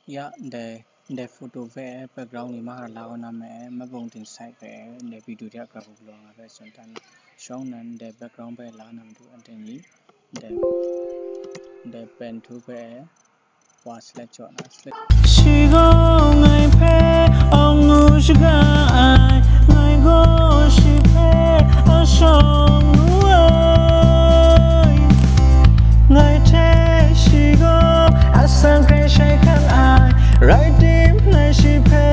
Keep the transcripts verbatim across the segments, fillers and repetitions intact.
Ya, ndai, ndai photo hpe background ni mahkra la kau na ma e, mabung ting site hpe ndai video de a graph galaw nga hpe tsun dan na. Shawng nnan ndai background hpe la na matu anhte ni ndai, ndai pen tool hpe wa select jaw na, select. Shi gaw ngai hpe awng ngu shaga ai, ngai gaw shi hpe a shawng ngu ai. Ngai hte shi gaw asak hkrai shai hkan ai, rai tim, ngai shi hpe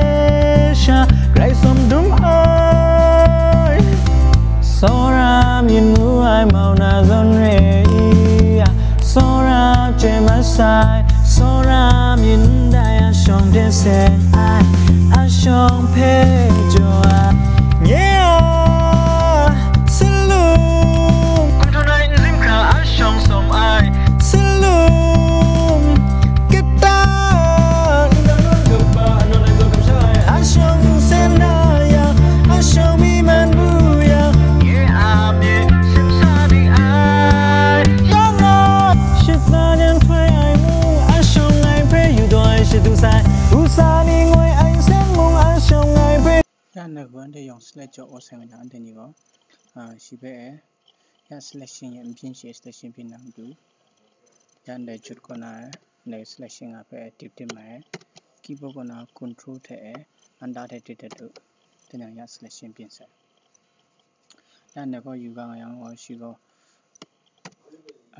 sha grai tsawm dum ai. Tsawra myit ngu ai mau na zawn re i, tsawra chye masai, tsawra myit ndai a shawng hte seng ai, a shawng hpe jaw ai. Nye a, salum, kum htawn ai nzim hkra a shawng sawm ai, salum, kata, a shawng sen na yang, a shawng mi man bu yang, nye a myit simsa di ai. Yang a, shata nang htoi ai mung, a shawng ngai hpe yu taw ai shadu sai, u sa ni ngoi ai nsen mung, a shawng ngai hpe. Ya, ndai hku anhte yawng select jaw o sai nga jang, anhte ni gaw, ah, shi hpe e, ya selection ya nbyin shi, selection byin na matu, ya ndai jut kaw na, ndai selection nga hpe e tip tim ai. Keyboard kaw na control hte e, anda hte tit dat u, dan yang ya selection byin sai. Ya ndai gaw yu ga nga yang gaw, shi gaw,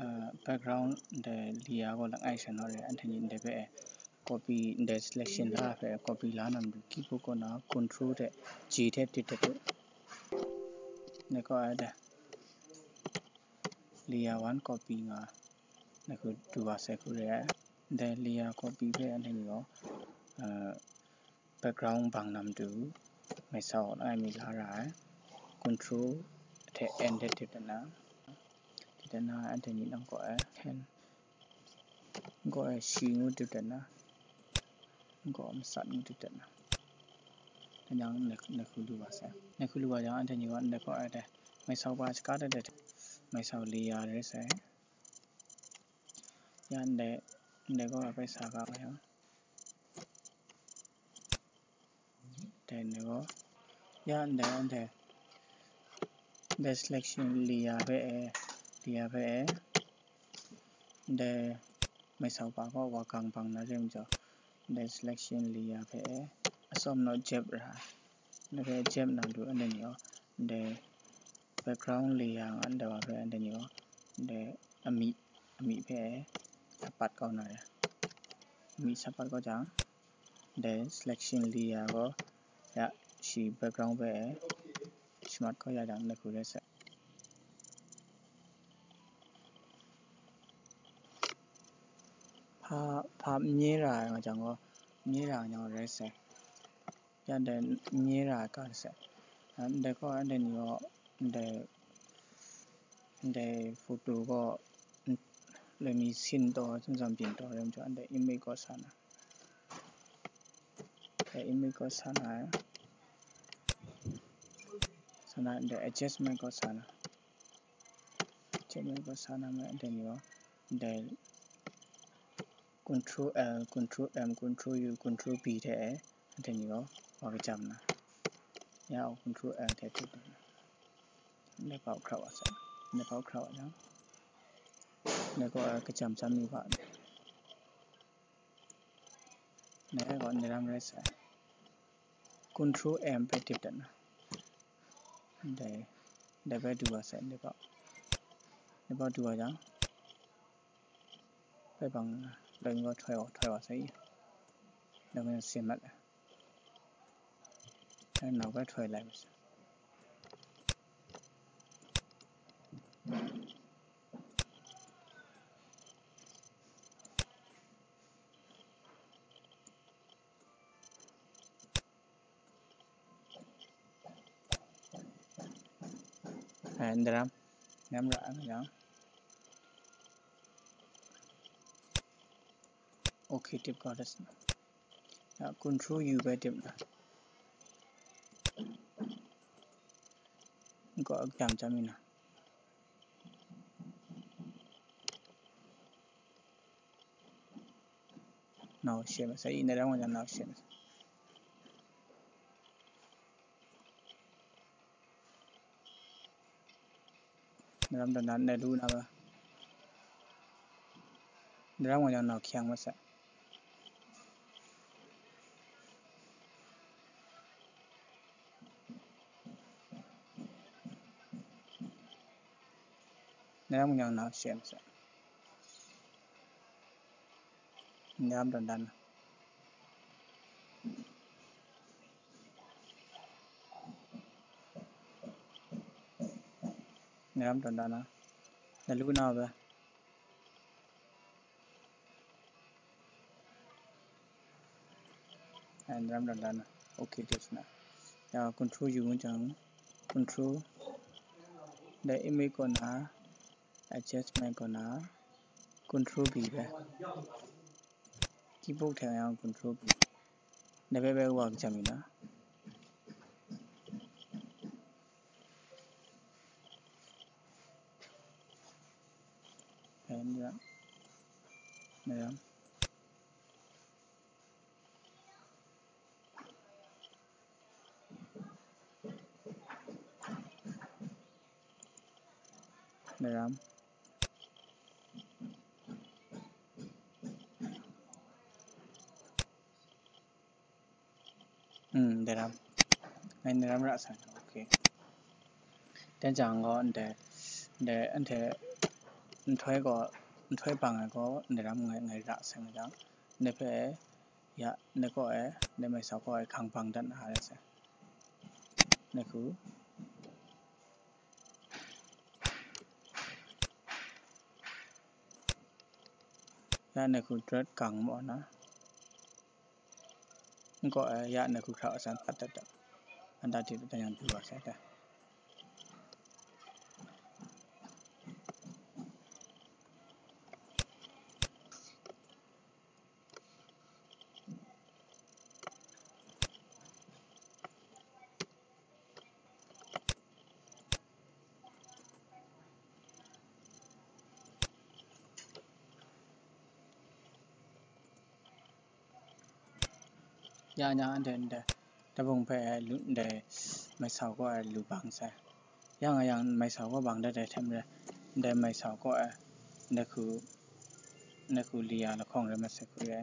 ah, background ndai layer gaw langai sha naw re, anhte ni ndai hpe e copy, ndai selection la hpe copy la na matu, keyboard kaw na control hte G hte tit dat u. Ndai gaw ai de, layer one copy nga, ndai hku du wa sai hku re ai. Ndai layer copy hpe anhte ni gaw, ah, background bang na matu, mai sau langai mi la ra ai. Control hte N hte tip dat na, tip dat na, anhte ni nang gaw e, hen, nang gaw e shi ngu tip dat na, nang gaw e masat ngu tip dat na. Dan yang ndai hku du wa sai. Ndai hku du wa jang, anhte ni gaw ndai gaw e de, mai sau ba shaka dat de, mai sau layer rai sai. Ya ndai, ndai gaw e bai sa ga wa yang. Dai ni gaw, ya ndai, ndai, ndai selection layer hpe e, layer hpe e, ndai mai sau pa gaw wa gang bang na re majaw, ndai selection layer hpe e, atsawm naw jep ra ai. Ndai hpe jep na matu anhte ni gaw, ndai background layer nga ndai wa hpe anhte ni gaw, ndai amyih, amyih hpe e, sa pat kau na re. Amyih sa pat kau jang, ndai selection layer gaw, ya, shi background hpe e shamat kau ya jang, ndai hku rai sai. Hpa, hpa n nye ra ai nga jang gaw, n nye ra ai nga jang gaw rai sai. Ya ndai n nye ra ai ga sai. Ndai gaw, ndai ni gaw, ndai, ndai photo gaw, n-, loi mi sin taw, tsawm tsawm byin taw rai majaw, ndai image gaw sa na. Dai image gaw sa na, sa na, dai adjustment gaw sa na. Adjustment gaw sa na me, dai ni gaw, dai control L, control M, control U, control B hte e, dai ni gaw wa kajam na. Ya, control L hte tut na. Dai pau hkra wa sa, dai pau hkra wa jang, dai gaw kajam jam mi wa. Ndai gaw ndai ram rai sai. Control M hpe tip dat na. Ndai, ndai hpe du wa sai, ndai hpe. Ndai hpe du wa jang, bai bang, dai gaw htoi wa, htoi wa sai. Dai gaw sin mat ai. Dai nau hpe htoi lai wa sai. Ai, ndaram, nem ra ai yang. Okay, tip kau das na. Ya, control U bai tip na. Ko jam jam ina. nau share masai, na ram gaw nang nau share masai. Na ram tawn dan, na lu na ba. Na ram gaw nang nau hkyang masai. Na ram gaw nang nau share masai. Na ram tawn dan. Na ram tawn dan na. Na lu na ba. And ram dan dan na. Okay, just na. Ya control U ngu jang, control, the image kaw na, adjustment kaw na, control B bai. Keyboard hte yang control B. Na bai bai wa jam mi na. And ya. Na ram. Na ram. Hmm, na ram. Ngai na ram ra san. Okay. Dan jang gaw ndai, ndai anhte nhtoi gaw, nhtoi bang ai gaw na ram ngai, ngai ra san jang, ndai hpe ya, ndai kaw e, ndai mai sau kaw e hkang bang dat na re sai. Ndai hku. Ya, ndai hku drat kang maw na. Nkaw e, ya, ndai hku hkra san pat dat dat. Anda di dat yang du wa sai da. Ya, ya, ndai, ndai, dabung hpe lu, ndai mai sau kaw e lu bang sai. Ya nga yang mai sau kaw bang dat ai hte maren, ndai mai sau kaw e, ndai hku, ndai hku li ya lahkawng rai masai hku re.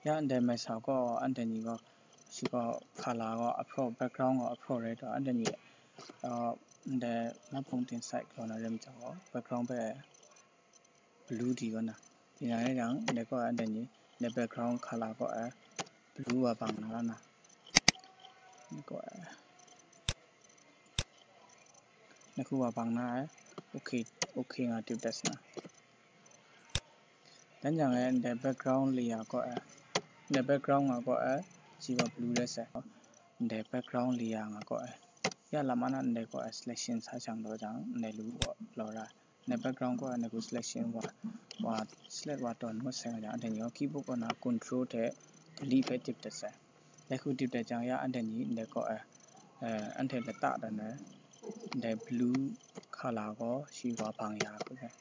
Ya, ndai mai sau kaw, anhte ni gaw, shi gaw, colour gaw, a pro, background gaw, a pro rai taw, anhte ni, uh, ndai, na pung tin side kaw na rai majaw gaw, background hpe, blue di kaw na. Tinang rai yang, ndai kaw e anhte ni, ndai background colour kaw e, blue wa bang na la na. Ndai kaw e, ndai hku wa bang na ai, okay, okay nga tip dat sa na. Dan jang e, ndai background layer kaw e, ndai background nga kaw e, shi gaw blue rai sai. Ndai background layer nga kaw e. Ya lam ana ndai kaw e selection sa shang daw jang, ndai lu kaw law ra. Ndai background kaw e ndai hku selection wa, wa select wa tawn ngut sai nga jang, anhte ni gaw keyboard kaw na control hte delete hpe tip dat sai. Ndai hku tip dat jang ya anhte ni ndai kaw e, eh, anhte lata dan ai, ndai blue colour gaw shi wa bang ya hku sai.